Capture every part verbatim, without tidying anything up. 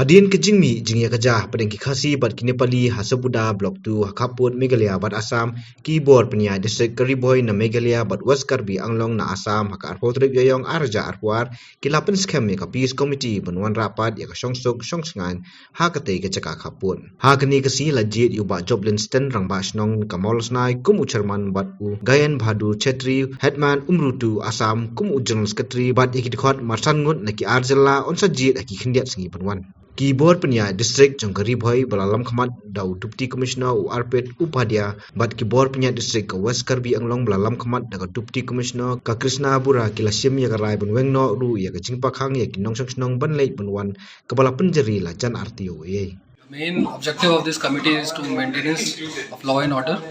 Hadien ka jingmih jingïakajia hapdeng ki Khasi bad ki Nepali ha Sabuda Block two ha khappud Meghalaya bad Assam, ki bor pynïaid district ka Ri Bhoi na Meghalaya bad West Karbi Anglong na Assam ha ka arphew tarik Ïaïong arhajar arphew ar ki la pynskhem ïa ka Peace Committee ban wanrah pat ïa ka shongsuk shongsngain ha katei ka jaka khappud. Ha kane ka sngi la jied ïa u Bah Joplin Sten, Rangbah Shnong ka Mawlasnai, kum u Chairman, bad u Gayan Bahadur Chetri, Headman Umrutu Assam, kum u General Secretary, bad ïa ki dkhot marsan ngut na ki ar jylla yn sa jied ha ki khyndiat sngi ban wan. Ki bor pynïaid district jong ka Ri Bhoi ba la lamkhmat da u Deputy Commissioner u Arpit Upadhyay bad ki bor pynïaid district ka West Karbi Anglong ba la lamkhmat da ka Deputy Commissioner ka Krishna Bura ki la shim ïa ka rai ban weng noh ruh ïa ka jingpakkhang ïa ki nongshong shnong ban leit ban wan kaba la pynjari la jan arti uwei. The main objective of this committee is to maintenance of law and order,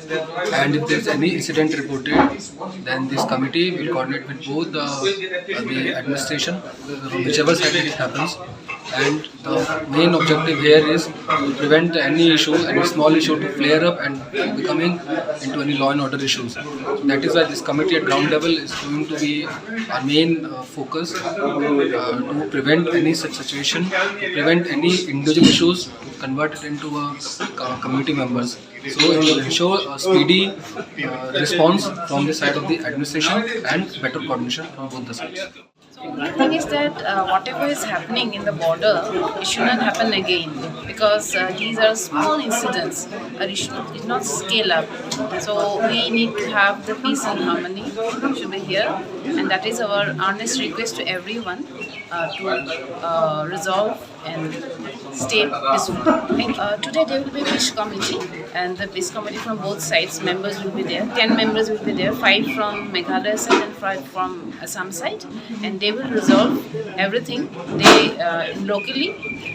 and if there's any incident reported, then this committee will coordinate with both the, uh, the administration, whichever side it happens, and the main objective here is to prevent any issue, any small issue to flare up and becoming into any law and order issues. That is why this committee at ground level is going to be our main uh, focus uh, to prevent any such situation, to prevent any individual issues, to convert it into a uh, community members. So it will ensure a speedy uh, response from the side of the administration and better coordination from both the sides. So the thing is that uh, whatever is happening in the border, it should not happen again, because uh, these are small incidents. It should not scale up. So we need to have the peace and harmony should be here, and that is our earnest request to everyone uh, to uh, resolve and stay peaceful. Uh, today there will be peace committee, and the peace committee from both sides members will be there. Ten members will be there, five from Meghalaya side and five from Assam side, and they will resolve everything they uh, locally.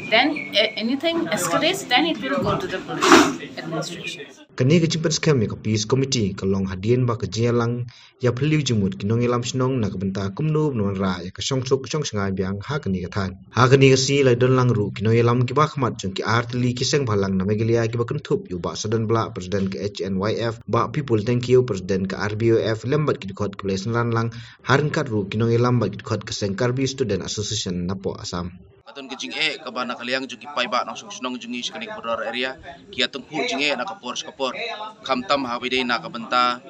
Then uh, anything escalates, then it will go to the police administration. Kane ka jingpynskhem ïa ka Peace Committee ka long hadien ba ka jingïalang ïa phylliew jingmut ki nongïalam shnong na ka bynta kumno ban wanrah ïa ka shongsuk shongsngain biang ha kane ka thaiñ. Ha kane ka sngi la don lang ruh ki nongïalam kiba khmat jong ki artylli ki seng bhalang na Meghalaya kiba kynthup ïa u Bah Sadonblah, President ka H N Y F, Bah Pipul Tengkiew, President ka R B Y F, lem bad ki dkhot kiba la synran lang, ha ryngkat ruh ki nongïalam bad ki dkhot ka seng Karbi Student Association napoh Assam. Ka don ka jingeh kaba na ka liang jong ki paidbah nongshong shnong jong ngi sha kane ka border area ki ïa tyngkhuh jingeh na ka por sha ka por. Khamtam haba ïadei na ka bynta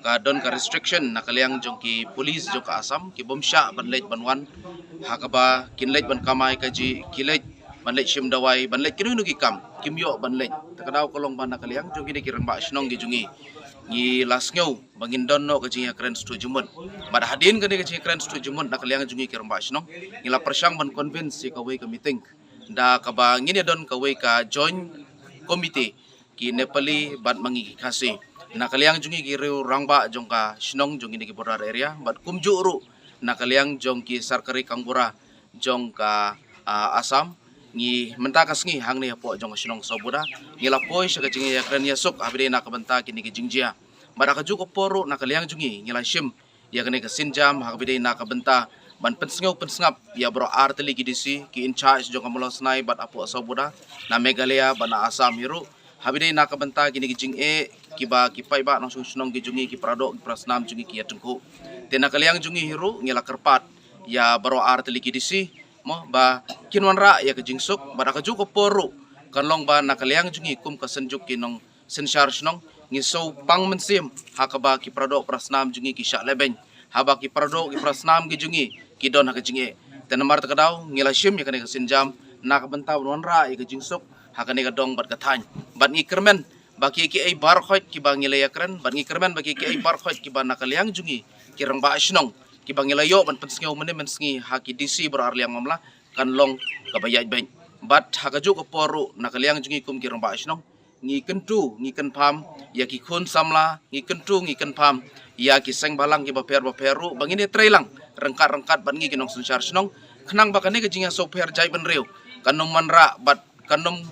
ka don ka restriction na ka liang jong ki police jong ka Assam, ki bym shah ban leit ban wan, ha kaba kin leit ban kamai kajih, ki leit ban leit shim dawai, ban leit kino kino ki kam, kim ïoh ban leit. Ta ka daw ka long ba na ka liang jong kine ki rangbah shnong ki jong ngi, ngi la sngew ba ngin don noh ka jingïakren sngewthuh jingmut. Bad hadien kane ka jingïakren sngewthuh jingmut na ka liang jong ngi ki rangbah shnong, ngi la pyrshang ban convince ïa kawei ka meeting da kaba ngin ïa don kawei ka joint committee, ki Nepali bad ma ngi ki Khasi. Na ka liang jong ngi ki riew rangbah jong ka shnong jong ngi na ki border area bad kumjuh ruh na ka liang jong ki sarkari gaonbura jong ka uh, Assam. Ngi mynta ka sngi hangne hapoh jong ka shnong Sabuda ngi la poi sha ka jingïakren ïasuk haba ïadei na ka bynta kine ki jingjia. Bad ha kajuh ka por ruh na ka liang jong ngi ngi la shim ïa kane ka sienjam haba ïadei na ka bynta ban pynsngew pynsngap ïa baroh artylli ki D C, ki in charge jong ka Mawlasnai bad hapoh Sabuda, na Meghalaya bad na Assam hi ruh, haba ïadei na ka bynta kine ki jingeh kiba ki paidbah nongshong shnong ki jong ngi, ki paradoh ki parasnam jong ngi ki ïa tyngkhuh. Te na ka liang jong ngi hi ruh ngi la kyrpad ïa baroh artylli ki D C mo ba kin wanrah ïa ka jingsuk, bad ha kajuh ka por ruh kan long ba na ka liang jong ngi kum ka synjuk ki nongsynshar shnong ngi sngewpang mynsiem ha kaba ki paradoh parasnam jong ngi ki shah lehbeiñ, haba ki paradoh ki parasnam ki jong ngi ki don ha ka jingeh. Te namar ta ka daw ngi la shim ïa kane ka sienjam na ka bynta ban wanrah ïa ka jingsuk ha kane ka dong bad ka thaiñ. Bad ngi kyrmen ba kiei kiei baroh kiba ngi la ïakren, bad ngi kyrmen ba kiei kiei baroh kiba na ka liang jong ngi ki rangbah shnong kiba ngi la ïoh ban pynsngew mynne mynsngi ha ki D C baroh ar liang mamla kan long kaba ïaid beit. Bad ha kajuh ka por ruh na ka liang jong ngi kum ki rangbah shnong ngi kyntu, ngi kynpham ïa ki khun samla, ngi kyntu, ngi kynpham ïa ki seng bhalang kiba pher ba pher ruh ba ngin ïa trei lang ryngkat ryngkat bad ngi ki nongsynshar shnong, khnang ba kane ka jingïasawpher jaitbynriew kan ym wanrah bad kan ym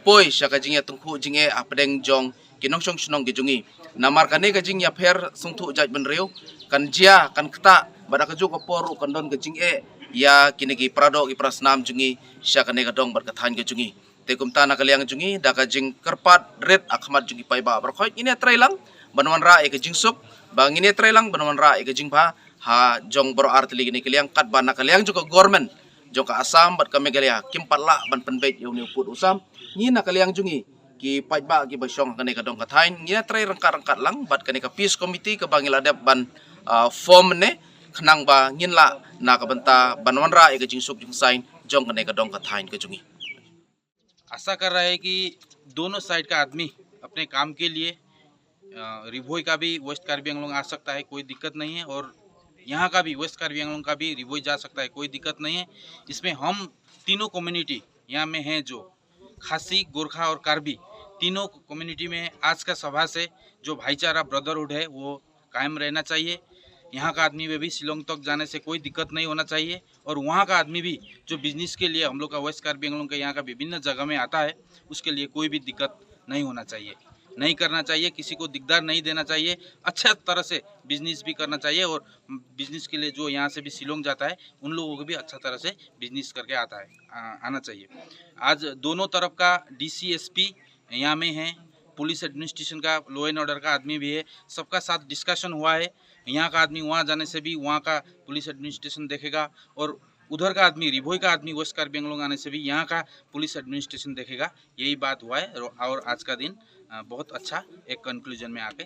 poi sha ka jingïatyngkhuh jingeh hapdeng jong ki nongshong shnong ki jong ngi. Namar kane ka jingïapher sngewthuh jaitbynriew kan jia, kan ktah, bad ha kajuh ka por ruh kan don ka jingeh ïa kine ki paradoh ki parasnam jong ngi sha kane ka dong bad ka thaiñ ka jong ngi. Te kumta na ka liang jong ngi da ka jingkyrpad rit ha khmat jong ki paidbah baroh khoit ngin ïa trei lang ban wanrah ïa ka jingsuk, ba ngin ïa trei lang ban wanrah ïa ka jingbha ha jong baroh artylli kine ki liang, katba na ka liang jong ka government jong ka Assam bad ka Meghalaya kim pat lah ban pynbeit ïa une u pud u sam. Ngi na ka liang jong ngi ki paidbah kiba shong ha kane ka dong ka thaiñ, ngi ïatrei ryngkat ryngkat lang bad kane ka peace committee kaba ngi la dep ban, ah, form ne, khnang ba ngin lah na ka bynta ban wanrah ïa ka jingsuk jingsaiñ jong kane ka dong ka thaiñ ka jong ngi. आशा कर रहा है कि दोनों साइड का आदमी अपने काम के लिए, अ, री भोई का भी वेस्ट कार्बी आंगलोंग आ सकता है, कोई दिक्कत नहीं है, और यहाँ का भी वेस्ट कार्बी आंगलोंग का भी री भोई जा सकता है, कोई दिक्कत नहीं है। इसमें हम तीनों कम्युनिटी यहाँ में हैं, जो खासी, गोरखा और कार्बी, तीनों कम्युनिटी में आज का सभा से जो भाईचारा, ब्रदरहुड है, वो कायम रहना चाहिए। यहाँ का आदमी में भी शिलोंग तक जाने से कोई दिक्कत नहीं होना चाहिए, और वहाँ का आदमी भी जो बिजनेस के लिए हम लोग का वेस्ट कार्बी आंगलोंग के यहाँ का विभिन्न जगह में आता है, उसके लिए कोई भी दिक्कत नहीं होना चाहिए, नहीं करना चाहिए, किसी को दिकदार नहीं देना चाहिए। अच्छा तरह से बिजनेस भी करना चाहिए, और बिजनेस के लिए जो यहाँ से भी शिलोंग जाता है, उन लोगों को भी अच्छा तरह से बिजनेस करके आता है, आ, आना चाहिए। आज दोनों तरफ का डीसी, एसपी यहाँ में है, पुलिस एडमिनिस्ट्रेशन का, लॉ एंड ऑर्डर का आदमी भी है, सबका साथ डिस्कशन हुआ है। यहाँ का आदमी वहाँ जाने से भी वहाँ का पुलिस एडमिनिस्ट्रेशन देखेगा, और उधर का आदमी, री भोई का आदमी वेस्ट कार्बी आंगलोंग आने से भी यहाँ का पुलिस एडमिनिस्ट्रेशन देखेगा। यही बात हुआ है, और आज का दिन, अ, बहुत अच्छा एक कंक्लूजन में आके